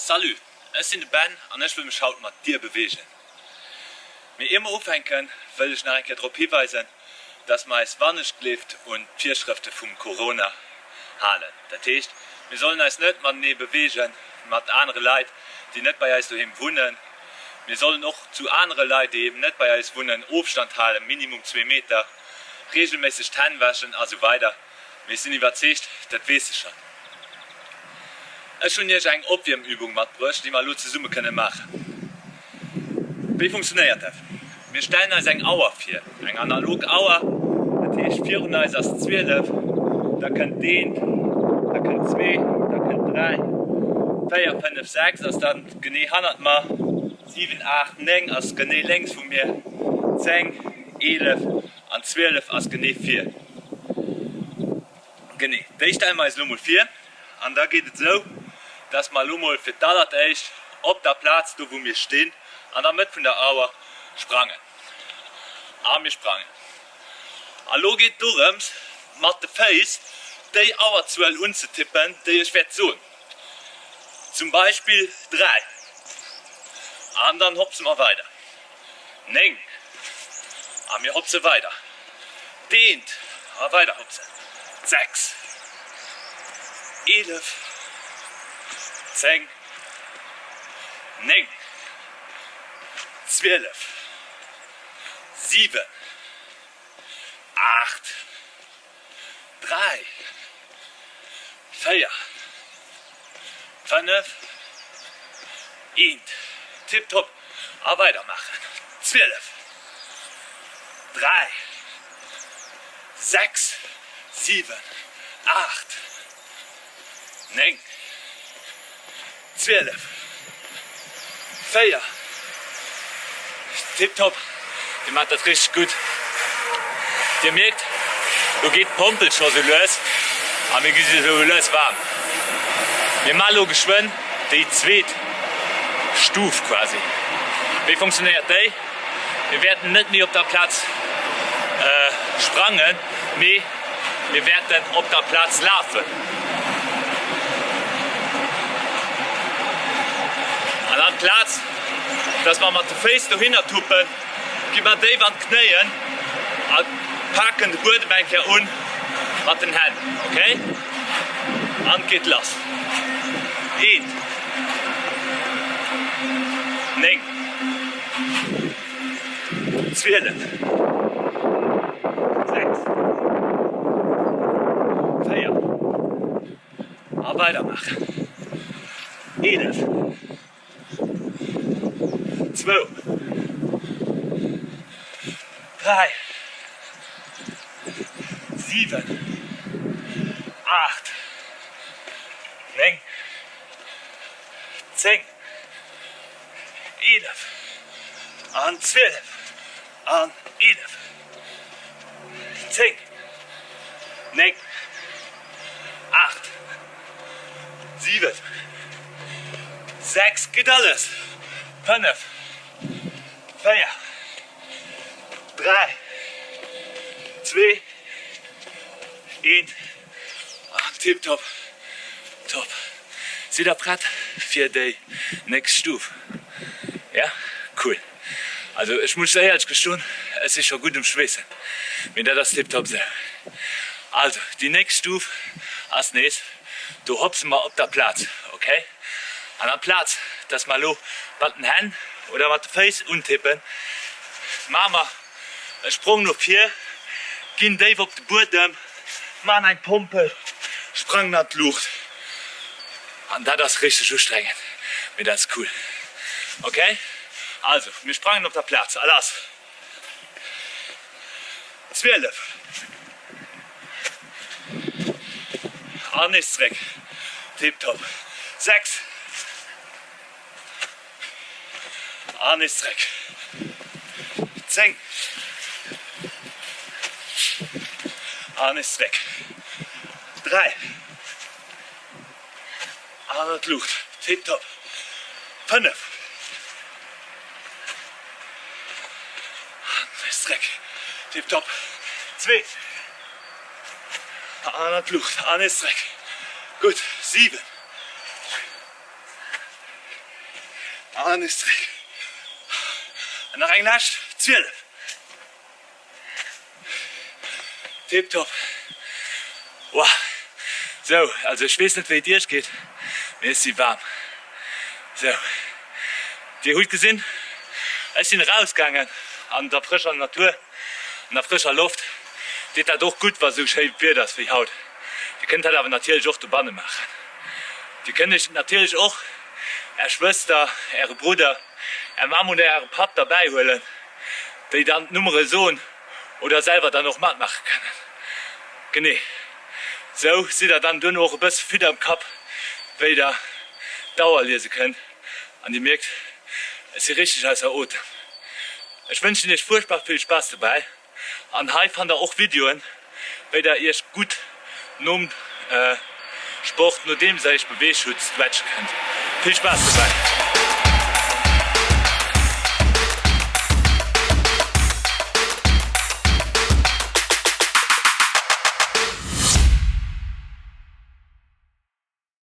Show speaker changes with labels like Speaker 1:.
Speaker 1: Salut, ech sinn de Ben an ech wëll mech haut mat dir beweegen. Mee ier mer ufänken, wëll ech nach eng Kéier drop hiweisen, dass mer eis wannechgelift un d'Virschrëfte vum Corona halen. Dat heescht, mir sollen eis net matenee beweegen mat anere Leit, déi net bei eis doheem wunnen. Mir sollen och zu anere Leit, déi eben net bei eis wunnen, Ofstand halen, Minimum zwee Meter, regelméisseg d'Hänn wäschen a sou weider. Mee ech sinn iwwerzeegt, dat weess de schonn. Ech hunn iech eng Opwiermübung matbruecht, déi mer elo zesumme kënne maachen. Wéi funktionéiert dat? Mir stellen eis eng Auer vir, eng analog Auer, dat heescht virun eis ass 12, da kënnt eent, da kënnt zwee, da kënnt dräi, véier, fënnef, 6 ass dann genee hannert mer, 7, 8, 9 ass genee lénks vu mir, 10, 11 an 12 ass genee vir. Genee, déi stelle mer eis elo mol vir. An da geet et esou, dass mer elo mol fir d'allertéischt op der Plaz, do wou mir stinn, an der Mëtt vun der Auer sprangen. A mir sprangen. A lo geet et dorëms, mat de Féiss déi Auerzuel unzetippen, déi ech wäert soen. Zum Beispill 3. An dann hopse mer weider. 9. A mir hopse weider. D'Eent. A weider hopsen. 6. 11. 10. 9. 12. 7. 8. 3, 4, 5, eent, tiptop a weider maachen, 12, 3, 6, 7, 8, 9, 12, 4, Tiptop, dir maacht dat richteg gutt. Dir mierkt, lo geet d'Pompel scho sou lues a mir gi sou lues waarm. Mir maache lo geschwënn déi zweet Stuf quasi. Wéi funktionéiert déi? Mir wäerten net méi op der Plaz sprangen, mee mir wäerten op der Plaz lafen. An amplaz dass mer mat de Féiss dohinner tuppen, gi mer déif an d'Knéien a paken de Buedem eng Kéier un mat den Hänn. Ok? An et geet lass. Eent. 9. 12, 6, 4 a weider maachen. 11, 2, 3, 7, 8, 9, 10. 11 an 12 an 11, 10, 9, 8, 7, 6, gutt alles, 5, 4, 3, 2, 1 an tiptop, top. Sidd der prett fir déi nächst Stuf? Ja? Cool. Also ech muss éierlech gestoen, ech si scho gutt um Schweessen, mee dat ass tiptop esou. Also déi nächst Stuf ass nees, do hopse mer op der Plaz, ok? An amplaz dass mer elo mat den Hänn oder mat de Féiss untippen, maache mer E Sprong no vir, ginn déif op de Buedem, man eng Pompel, sprangen an d'Luucht. An dat ass richteg ustrengend, mee dat ass cool. Ok, also mir sprangen op der Plaz a lass! 12 an nees zréck, tiptop, 6. An nees zréck. 10. An nees zréck. 3. An an d'Luucht. Tiptop. 5. An nees zréck. Tiptop. 2. An an d'Luucht. An nees zréck. Gutt. 7. An nees zréck. An nach eng lescht, 12. Tiptop. Wow. Sou, also ech weess net wéi et iech geet, mee ech si waarm. Sou, dir hutt gesinn, ech sinn erausgaangen an der frëscher Natur, an der frëscher Loft. Deet dat och gutt, wa sou schéi Wieder ass wéi haut. Dir kënnt dat awer natierlech och dobanne maachen. Dir kënnt iech natierlech och är Schwëster, äre Brudder, är Mamm oder äre Papp derbäi huelen, déi dann d'Nummere soen oder selwer dann och matmaache kënnen. Genee sou sidd der dann duerno och e bësse fit am Kapp, wéi der d'Auer liese kënnt an dir mierkt, ech si richteg ausser Otem. Ech wënschen iech fuerchtbar vill Spaass dobäi. An hei fannt der och Videoen wéi der iech gutt nom Sport, nodeems der iech beweegt hutt, stretche kënnt. Vill Spaass dobäi!